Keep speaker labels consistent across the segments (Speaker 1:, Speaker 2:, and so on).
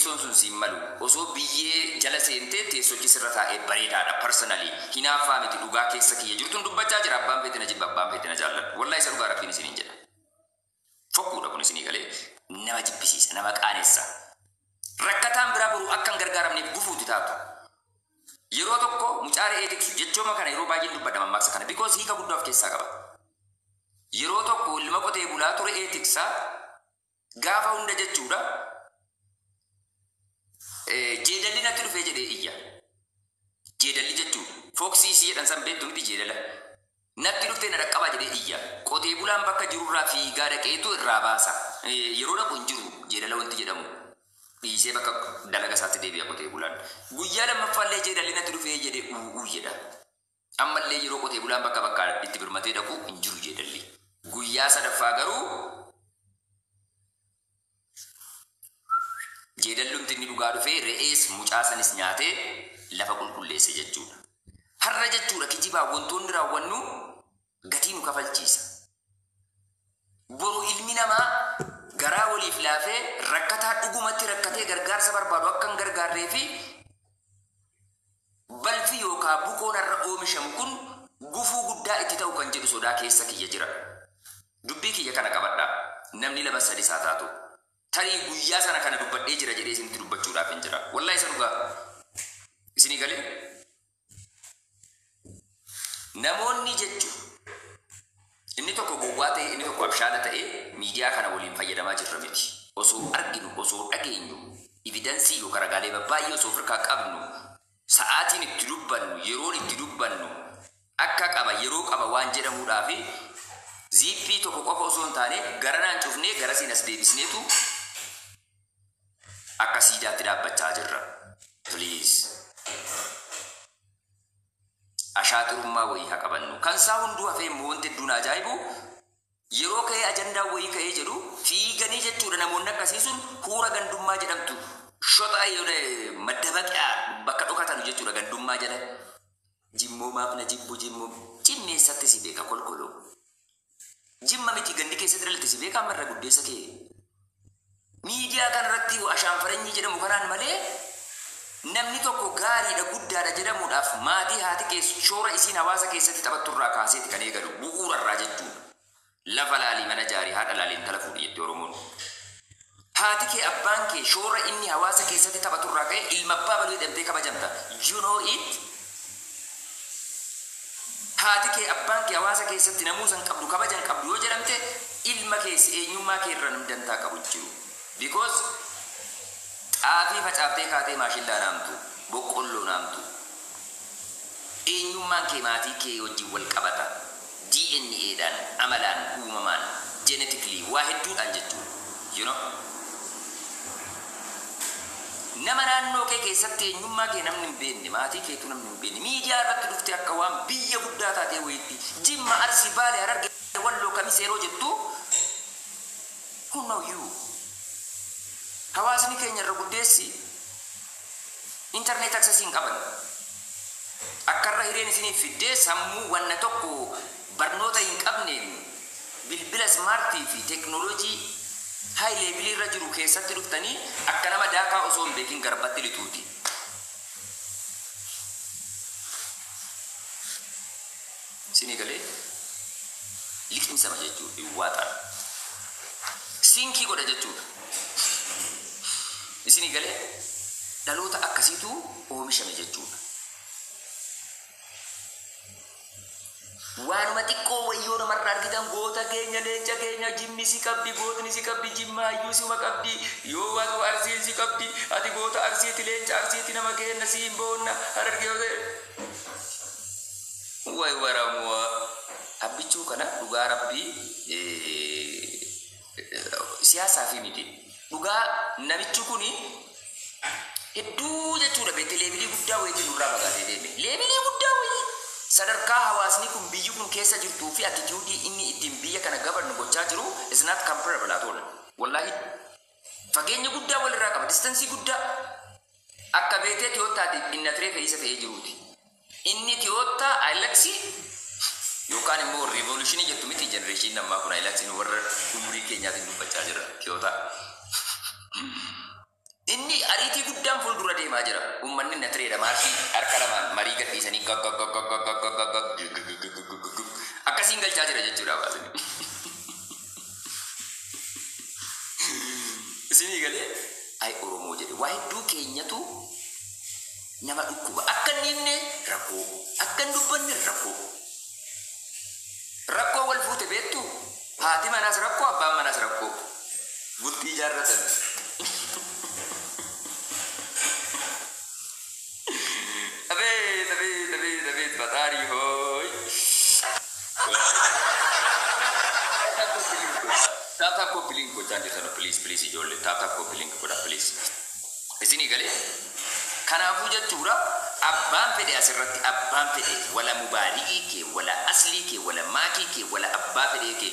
Speaker 1: Teessoon sun siin malu. Osoo biyyee jala seentee teessochi sirra taa'ee bareedaadha personally. Hinaaffaa miti, dhugaa keessa kiyya jirtun dubbachaa jira. Abbaan feete na jibba, abbaan feete na jaalladhu. Wallahi isa dhugaa Rabbiin isiniin jedha. Fokkuudha kun isinii galee, nama jibbisiisa, nama qaanessa. Rakkataan biraa boru akka hin gargaaramneef gufuuti taatu. Yeroo tokko mucaa re'ee tiksu, jechooma kana yeroo baay'een dubbadha, mammaaksa kana, because hiika guddaa of keessaa qaba. Yeroo tokko ilma qotee bulaatu re'ee tiksa, gaafa hunda jechuudha. Jeedalli natti dhufee jedhee iyya. Jeedalli jechuudha. Fooksii isii jedhan san beektu miti, jeedala. Natti dhuftee na dhaqqabaa jedhee iyya. Qotee bulaan bakka jirurraa fiigaa dhaqeetu irraa baasa. Yeroo dhaqu hin jiru jeedala wanti jedhamu. Dhiisee bakka dalaga isaatti deebi'a qotee bulaan. Guyyaa lammaffaallee jeedalli natti dhufee jedhee u'uu jedha. Ammallee yeroo qotee bulaan bakka bakkaa itti birmatee dhaqu hin jiru jeedalli. Guyyaa sadaffaa garuu jeedallumti inni dhugaa dhufee re'ees mucaa sanis nyaatee lafa qulqulleesse jechuudha. Har'a jechuudha kijibaa wantoonni raawwannu gatii nu kafalchiisa. Boru ilmi namaa garaa waliif laafee rakkataa dhugumatti rakkatee gargaarsa barbaadu akka hin gargaarree fi balfi yookaa bukoon har'a oomishamu kun gufuu guddaa itti ta'u kan jedhu sodaa keessa kiyya jira. Dubbii kiyya kana qabadhaa. Namni lama sadis haa taatu. Tarii guyyaa sana kana dubbadhee jira jedhee isinitti dubbachuudhaaf hin jira. Wallahi isa dhugaa. Isinii galee? Namoonni jechu inni tokko gowwaa ta'e, inni tokko abshaala ta'e, miidiyaa kana waliin fayyadamaa jirra miti. Osoo arginu, osoo dhageenyu, evidansii yookaan ragaalee babbaay'ee osoo ofirkaa qabnu, sa'aatiin itti dubbannu, yeroon itti dubbannu akka qaba, yeroo qaba waan jedhamuudhaa fi ziippii tokko qofa osoo hin taane garanaan cufnee garasiin as deebisneetu akka siidaatti dhaabbachaa jirra. Please. Ashaaxirummaa wayii haa qabannu. Kan isaa hunduu hafee immoo wanti hedduun ajaa'ibu, yeroo ka'ee ajandaan wayii ka'ee jedhu fiiganii jechuudha, namoonni akkasii sun huura gandummaa jedhamtu shoxa maddabaqiyaa bakka dhokatanu jechuudha gandummaa jala. Jimmoo maaf na jibbu, jimmoo jimmeessatti si beeka kolkoloo. Jimma miti gandi keessatti dhalatte si beeka amma irra guddeessa kee. Miidiyaa kanarratti ashaanfaranyii jedhamu kanaan malee, namni tokko gaariidha, guddaadha jedhamuudhaaf maatii haati kee shoora isiin hawaasa keessatti taphatturraa kaaseeti kan eegalu, bu'uurarraa jechuudha. Lafa laalii mana jaarii, haadha laalii intala fuudhi jetti Oromoon. Haati kee, abbaan kee shoora inni hawaasa keessatti taphaturraa ka'e ilma abbaa baluu jedhamtee kabajamta. You know it? Haati kee, abbaan kee hawaasa keessatti namuusa hin qabdu, kabaja hin qabdu yoo jedhamte, ilma kees eenyummaa kee irra namni dantaa qabu hin jiru. Because xaafii facaaftee kaatee maashillaa naamtu, boqqolloo naamtu. Eenyummaan kee maatii kee wajjin wal qabata. DNA dhaan, amalaan, uumamaan, genetically, waa hedduudhaan jechuudha. You know? Nama naannoo kee keessatti eenyummaa kee namni hin beekne, maatii keetu namni hin beekne, miidiyaa irratti dhuftee akka waan biyya guddaa taatee wayiitti Jimma, Arsii, Baale, Hararge, Walloo, Kamisee yeroo jettu, who know you? Hawaasni keenya irra guddeessi internet access hin qaban. Akka irra hireen isiniif fiddee sammuu wanna tokko barnoota hin qabneen bilbila smaartii fi teknooloojii high level irra jiru keessatti dhuftanii akka nama daakaa osoo hin beekin garbatti lixuuti. Isinii galee, liqimsama jechuudha, hin waaxan. Sinkii godha jechuudha. Isinii galee, dhaloota akkasiitu oomishame jechuudha. Waanuma xiqqoo wayyoo namarraa argitan, goota keenya, leenca keenya, Jimmi si qabdi, gootni si qabdi, Jimma hayyuu suma qabdi, yoo waatu Arsiin si qabdi, ati goota Arsiiti, leenca Arsiiti, nama keenna siin boonna, Harargee yoo ta'e. Way waramuwa. Abbichuu kana dhugaa Rabbii siyaasaa fi miti. Dhugaa namichi kuni hedduu jechuudha beekte, leebilii guddaa wayiitiin nurraa fagaatee deeme. Leebilii guddaa wayii sadarkaa hawaasni kun, biyyi kun keessa jirtuu fi attitude inni ittiin biyya kana gabarnu gochaa jiru is not comparable at all. Wallahi fageenya guddaa walirraa qaba, distansii guddaa. Akka beetee Tiyootaati innatiree fe'isa fe'ee jiruuti. Inni Tiyoottaa Ayilaksii yookaan immoo revolutionii jettu miti, generation ammaa kun Ayilaksiin warra umurii keenyaatiin dubbachaa jira Tiyootaa. Inni Inni ariitii guddaan fuuldura deemaa jira. Uummanni na tireedha maartii harka lamaan marii gadhiisanii akkasiin galchaa jira jechuudha hawaasni. Isinii galee ay Oromoo jedhe waa hedduu keenyatu nama dhukkuba. Akka hin dhiifne rakkoo, akka hin dubbanne rakkoo. Rakkoo wal fuute beektu haati manaas rakkoo abbaan manaas rakkoo. Bultii ijaarratan. Abeet abeet abeet abeet fataarii hooy. Tap tap copy link gochaa jirtan please please ijoollee tap tap copy link godha please. Isinii galee kanaafuu jechuudha abbaan fedhe asirratti abbaan fedhe wala mubaari'ii kee wala aslii kee wala maakii kee wala abbaa fedhee kee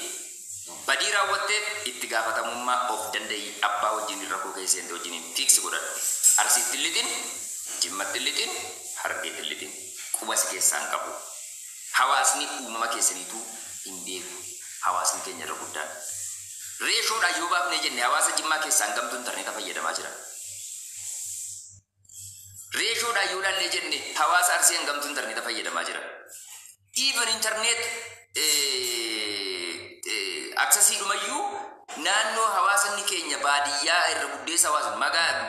Speaker 1: badii raawwatteef itti gaafatamummaa of danda'i abbaa wajjin rakkoo keessa seente wajjin fix godhadhu. Arsiitti lixin, Jimmatti lixin, Harargeetti lixin quba si keessaan qabu. Hawaasni uumama keessaniituu hin beeku. Hawaasni keenya irra guddaan. Reeshoodhaan yoo baafnee jenne hawaasa Jimmaa keessaan gamtuu intarneeta fayyadamaa jira. Reeshoodhaan yoo ilaallee jenne hawaasa Arsii hangamtuu intarneeta fayyadamaa jira. Even internet accessii dhumayyuu naannoo hawaasni keenya baadiyyaa irra guddeessa hawaasa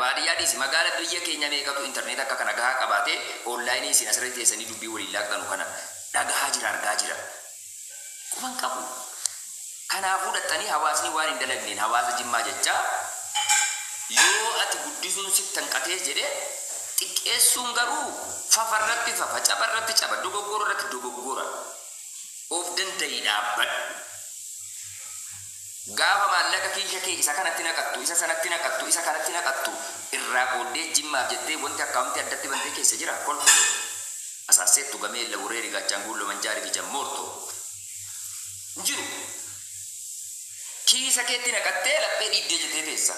Speaker 1: baadiyyaa dhiisi magaala biyya keenya meeqatu internet akka kana gahaa qabaatee onlaayinii isin asirratti teessanii dubbii waliin laaqxanu kana dhagahaa jira argaa jira. Quban qabu. Kanaafuu dhaxxanii hawaasni waan hin dalagneen hawaasa Jimmaa jechaa yoo ati guddisuun sitti hanqatee jedhee xiqqeessuun garuu fafarratti fafa cabarratti caba dogoggora irratti dogoggora of danda'i dhaabbadhu. Gaafa maallaqa kiisha kee isa kanatti naqattu isa sanatti naqattu isa kanatti naqattu irraa qooddee Jimmaaf jettee wanti akkaawuntii addatti bantee keessa jira kolfolo. Asaasseettu gameella wureeri gaachaan guullo manjaari gija moorto. Jiru. Kiisa keetti naqattee laphee dhiibdee jettee teessa.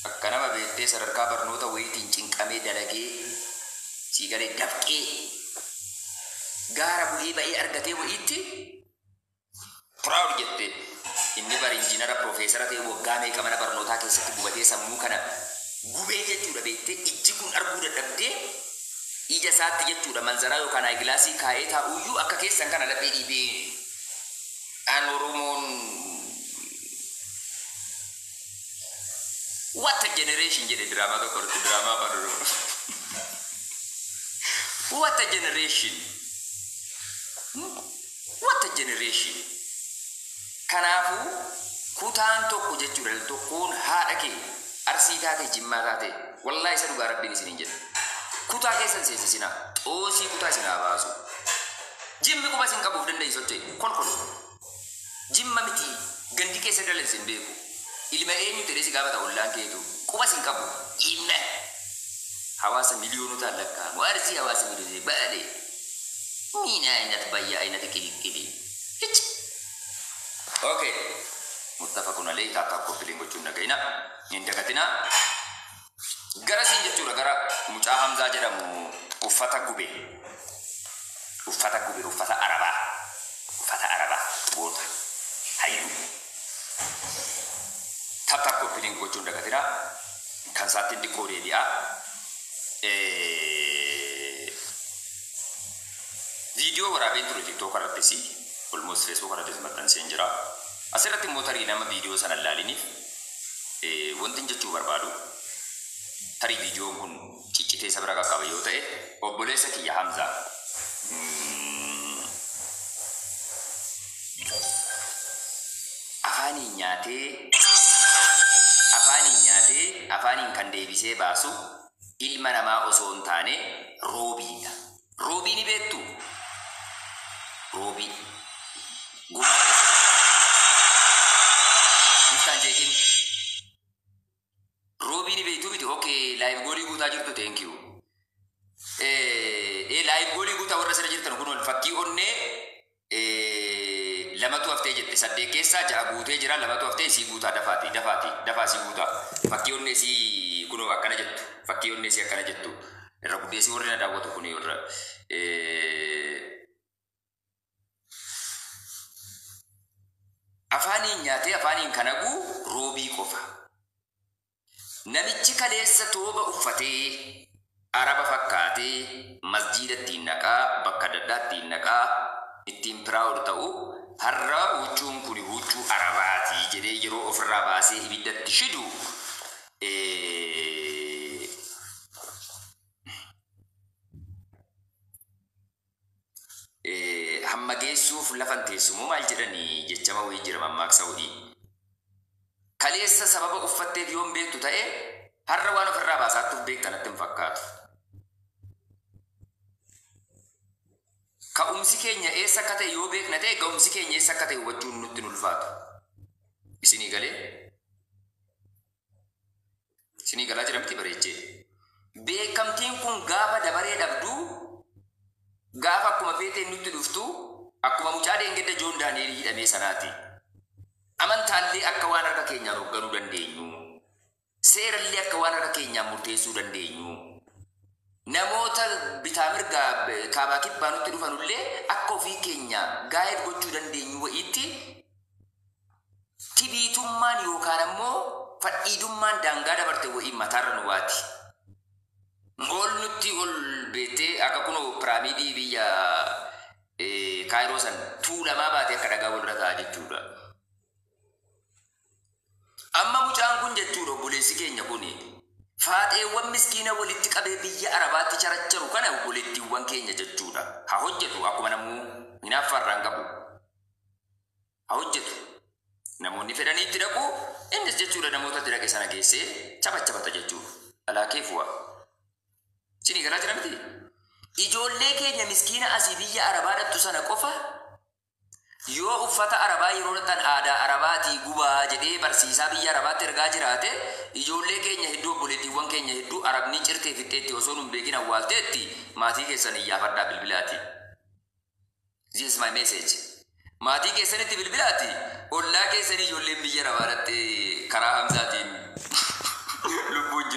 Speaker 1: Akka nama beektee sadarkaa barnoota wayiitiin cinqamee dalagee sii galee dafqee gaara bu'ee ba'ee argatee wayiitti proud jettee inni bar injiinara piroofeesara ta'e waggaa meeqa mana barnootaa keessatti gubatee sammuu kana gubee jechuudha beektee ijji kun arguu dadhabdee ija isaatti jechuudha manzaraa yookaan ayigilaasii kaa'ee taa'uyyuu akka keessan kana laphee dhiibee an Oromoon what a generation jedhe diraamaa tokko irratti diraamaa afaan Oromoo. What a generation. What a generation. Kanaafuu kutaan tokko jechuudha tokkoon haadha kee Arsii taate Jimmaa taate wallaahi isa dhugaa rabbiin isiniin jedha. Kutaa keessan seensisinaa xoosii kutaa isin haa baasu. Jimmi quba isin qabuuf danda'i socho'e kolkolu. Jimma miti gandi keessa dalan isin beeku. Ilma eenyu jedhee si gaafata ollaan keetu quba isin qabu. Ilma hawaasa miliyoonotaan lakkaa'amu Arsii hawaasa miliyoonota baadhee. Miina aynat bayya aynat qiliqqili. Hic. Okay. Muttafaqun alayhi tap tap copy link gochuun dhaga'ina. Hin dagatina. Garasiin jechuudha gara mucaa Hamzaa jedhamu uffata gube. Uffata gube uffata Arabaa. Uffata Arabaa goota. Hayyuu. Tap tap copy link gochuun dagatina. Kan isaatti xiqqoo deebi'a. Viidiyoo waraabeen ture TikTok irrattis almost Facebook irrattis maxxanseen jira. Asirratti immoo tarii nama viidiyoo sana ilaaliniif wanti jechuu barbaadu tarii viidiyoon kun ciccitee isa bira qaqqaba yoo ta'e obboleessa kiyya Hamzaa afaaniin nyaatee afaaniin nyaatee afaaniin kan deebisee baasu ilma namaa osoo hin taane roobiidha. Roobii ni beektu? Roobii. Gummaa jeeqin. Roobii ni beektu miti? Okay, live goolii guutaa jirtu thank you. Live goolii guutaa warra sirra jirtan kun fakkii onnee lamatu haftee jette 8 keessaa 6 guutee jira lamatu haftee isii guutaa dafaati dafaati dafaa isii guutaa fakkii onnee isii kunoo akkana jettu fakkii onnee isii akkana jettu irra guddeessi warri na daawwatu kun irra afaaniin nyaatee afaaniin kan hagu roobii qofa. Namichi kaleessa tooba uffatee Araba fakkaatee masjiida ittiin naqaa, bakka adda addaa ittiin naqaa, ittiin proud ta'u, har'a huccuun kun huccuu Arabaati jedhee yeroo ofirraa baasee ibiddatti shidu, hamma geessuuf lafan teessumoo maal jedhanii jechama wayii jira, mammaaksa wayii. Kaleessa sababa uffatteef yoon beektu ta'e, har'a waan ofirraa baasaattuuf beekta natti hin fakkaatu. Ka'umsi keenya eessa akka ta'e yoo beekna ta'e, ga'umsi keenya eessa akka ta'e hubachuun nutti hin ulfaatu. Isinii galee? Isinii galaa jira miti bareechee? Beekamtiin kun gaafa dabaree dhabduu, gaafa akkuma feeteen nutti dhuftu, akkuma mucaa deengedda Joon Daani'eel hidhamee sanaati. Amantaallee akka waan harka keenyaan hoogganuu dandeenyu. Seerallee akka waan harka keenyaan murteessuu dandeenyu. Namoota bitaa mirgaa kaabaa kibbaa nutti dhufanullee akka ofii keenya gaa'eet gochuu dandeenyu wayiitti tibiitummaan yookaan ammoo fadhiidummaan daangaa dabarte wayii mataarra nu baati. Ol nutti ol beektee akka kunoo piraamidii biyya Kaayiroo san tuulamaa baatee akka dhagaa walirra ta'a jechuudha. Amma mucaan kun jechuudha, obboleessi keenya kuni, faaxeewwan miskiina walitti qabee biyya Arabaatti characharu kana, obboleettiiwwan keenya jechuudha. Haa hojjetu, akkuma namuu hinaaffaarraan qabu. Haa hojjetu. Namoonni fedhanii itti dhaqu, innis jechuudha namoota itti dhaqe sana geessee chapachapata jechuudha. Alaa keefuwa. Isinii galaa jira miti? Ijoollee keenya miskiina asii biyya Arabaa dhattu sana qofa yoo uffata Arabaa yeroo dhaqan aadaa Arabaatii gubaa jedhee barsiisaa biyya Arabaatti ergaa jiraate, ijoollee keenya hedduu, obboleettiiwwan keenya hedduu Arabni cirtee fixxeetti osoo nun beekin awwaalteetti. Maatii keessan iyyaafadhaa bilbilaati. This is my message. Maatii keessanitti bilbilaati. Ollaa keessanii ijoolleen biyya Arabaa dhattee karaa Hamzaatiin lubbuun jiru.